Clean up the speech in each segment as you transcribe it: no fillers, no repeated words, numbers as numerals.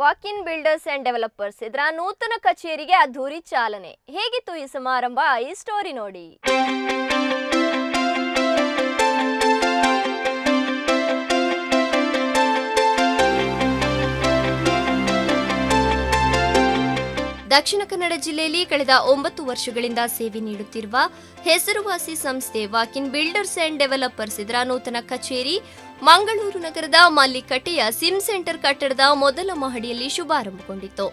Walk-in builders and developers ಇದರ ನೂತನ ಕಚೇರಿಗೆ ಅದ್ಧೂರಿ ಚಾಲನೆ. ಹೇಗಿತ್ತು ಈ ಸಮಾರಂಭ? ಈ ಸ್ಟೋರಿ ನೋಡಿ. ದಕ್ಷಿಣ ಕನ್ನಡ ಜಿಲ್ಲೆಯಲ್ಲಿ ಕಳೆದ 9 ವರ್ಷಗಳಿಂದ ಸೇವೆ ನೀಡುತ್ತಿರುವ ಹೆಸರುವಾಸಿ ಸಂಸ್ಥೆ ವಾಕಿನ್ ಬಿಲ್ಡರ್ಸ್ ಅಂಡ್ ಡೆವಲಪರ್ಸ್ ಇದರ ನೂತನ ಕಚೇರಿ ಮಂಗಳೂರು ನಗರದ ಮಲ್ಲಿಕಟ್ಟೆಯ ಸಿಮ್ ಸೆಂಟರ್ ಕಟ್ಟಡದ ಮೊದಲ ಮಹಡಿಯಲ್ಲಿ ಶುಭಾರಂಭಗೊಂಡಿತು.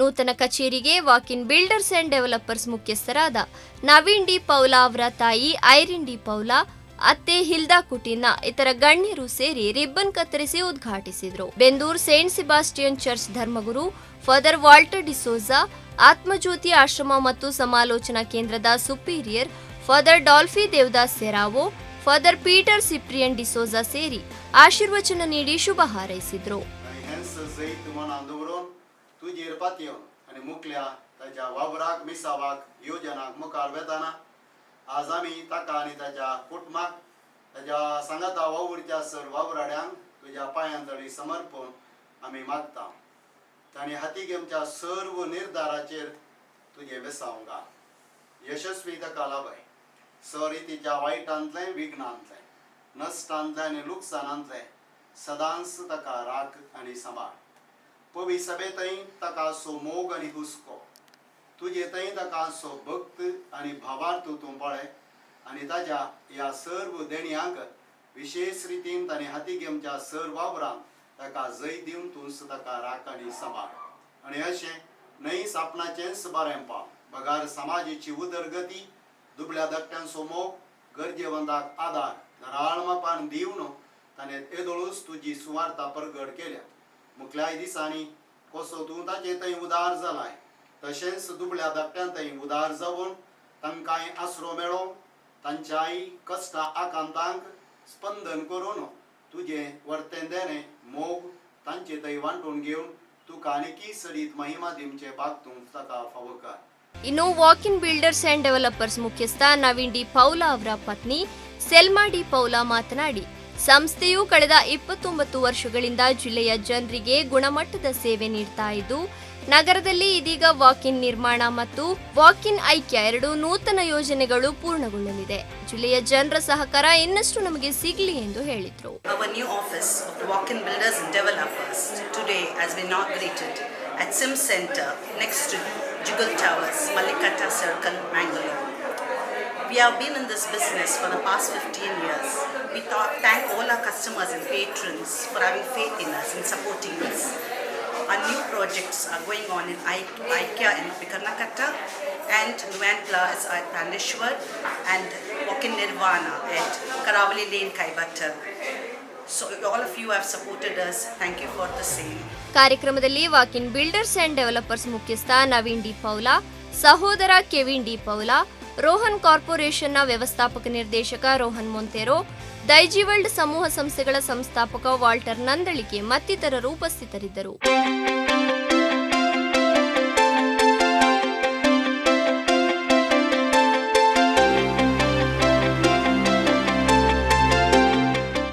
ನೂತನ ಕಚೇರಿಗೆ ವಾಕಿನ್ ಬಿಲ್ಡರ್ಸ್ ಅಂಡ್ ಡೆವಲಪರ್ಸ್ ಮುಖ್ಯಸ್ಥರಾದ ನವೀನ್ ಡಿ ಪೌಲಾ ಅವರ ತಾಯಿ ಐರಿನ್ ಡಿ ಪೌಲಾ, ಅತ್ತೆ ಹಿಲ್ದಾ ಕುಟಿನ್ನ, ಇತರ ಗಣ್ಯರು ಸೇರಿ ರಿಬ್ಬನ್ ಕತ್ತರಿಸಿ ಉದ್ಘಾಟಿಸಿದರು. ಬೆಂದೂರ್ ಸೇಂಟ್ ಸಿಬಾಸ್ಟಿಯನ್ ಚರ್ಚ್ ಧರ್ಮಗುರು ಫಾದರ್ ವಾಲ್ಟರ್ ಡಿಸೋಜಾ, ಆತ್ಮಜ್ಯೋತಿ ಆಶ್ರಮ ಮತ್ತು ಸಮಾಲೋಚನಾ ಕೇಂದ್ರದ superior father Dolphy Devadas Serrao, father Peter Cyprian D'Souza ಸೇರಿ ಆಶೀರ್ವಚನ ನೀಡಿ ಶುಭ ಹಾರೈಸಿದರು. आनी हेंच जैत मनान दवरून तुजेर पातयेवन आनी मुखल्या ताच्या वावराक, मिसावाक, योजनाक मुखार वेताना आज आमी ताका आनी ताच्या कुटुंबाक, ताच्या सांगाता वावुरच्या सर वावराड्यांक तुज्या पांयां तळी समर्पण आमी मागता. तांणी हाती घेवच्या सर्व निर्धाराचेर तुजें बेसांव घाल. यशस्वी ताका लाभय. सरितीच्या वायटांतलें, विघ्नांतलें, नश्टांतलें आनी लुकसाणांतलें सदांच ताका राख आनी सांबाळ. पवी सभेतय ताका सो मोग आनी हुस्को, तुजे थंय ताका सो भक्त आनी भावार्थ तूं पळय आनी ताज्या ह्या सर्व देणयांक विशेश रितीन ताणें हाती घेवच्या सर वावरांत ताका जैत दिवन तूंच ताका राख आनी सांबाळ. आनी अशें न्हय आपणाचेंच बरें पाव बगार समाजाची उदरगती, दुबळ्या धाकट्यांचो मोग, गरजेवंताक आदार धाराळ मापान दिवन ताणें येदोळूच तुजी सुवार्ता परगट केल्या. मुखल्याय दिसांनी कसो तूं ताचे थंय उदार जालाय, तशेंच दुबळ्या धाकट्यां थंय उदार जावन तांकांय आसरो मेळो, तांच्याय कश्टा आकांतांक स्पंदन करून तुजें वर्तें देणें मोग तांचे थंय वांटून घेवन तुका आनीकी सडीत महिमा दिवचे भाग तूं ताका फावो कर. ಇನ್ನು ವಾಕಿನ್ ಬಿಲ್ಡರ್ಸ್ ಅಂಡ್ ಡೆವಲಪರ್ಸ್ ಮುಖ್ಯಸ್ಥ ನವೀನ್ ಡಿ ಪೌಲಾ ಅವರ ಪತ್ನಿ ಸೆಲ್ಮಾ ಡಿ ಪೌಲಾ ಮಾತನಾಡಿ, ಸಂಸ್ಥೆಯು ಕಳೆದ 29 ವರ್ಷಗಳಿಂದ ಜಿಲ್ಲೆಯ ಜನರಿಗೆ ಗುಣಮಟ್ಟದ ಸೇವೆ ನೀಡ್ತಾ ಇದ್ದು, ನಗರದಲ್ಲಿ ಇದೀಗ ವಾಕಿನ್ ನಿರ್ಮಾಣ ಮತ್ತು ವಾಕಿನ್ ಐಕ್ಯ ಎರಡು ನೂತನ ಯೋಜನೆಗಳು ಪೂರ್ಣಗೊಳ್ಳಲಿದೆ. ಜಿಲ್ಲೆಯ ಜನರ ಸಹಕಾರ ಇನ್ನಷ್ಟು ನಮಗೆ ಸಿಗಲಿ ಎಂದು ಹೇಳಿದರು. Our new office of the Walk-in Builders and Developers today has been inaugurated at Sim Center next to Jugal Towers, Malikata Circle, Mangalore. We have been in this business for the past 15 years. We thank all our customers and patrons for having faith in us and supporting us. Our new projects are going on in Aikya in Bikarnakatta and Nuantla is at Pandeshwar and Walk-in Nirvana at Karavali Lane, Kaibatta. So all of you have supported us. Thank you for the same. ಕಾರ್ಯಕ್ರಮದಲ್ಲಿ walk-in builders and developers ಮುಖ್ಯಸ್ಥ Naveen D Paula, ಸಹೋದರ Kevin D Paula, Rohan ಕಾರ್ಪೊರೇಷನ್ನ ವ್ಯವಸ್ಥಾಪಕ ನಿರ್ದೇಶಕ ರೋಹನ್ ಮೊಂತೆರೋ, ದೈಜಿವರ್ಲ್ಡ್ ಸಮೂಹ ಸಂಸ್ಥೆಗಳ ಸಂಸ್ಥಾಪಕ Walter Nandalike ಮತ್ತಿತರರು ಉಪಸ್ಥಿತರಿದ್ದರು.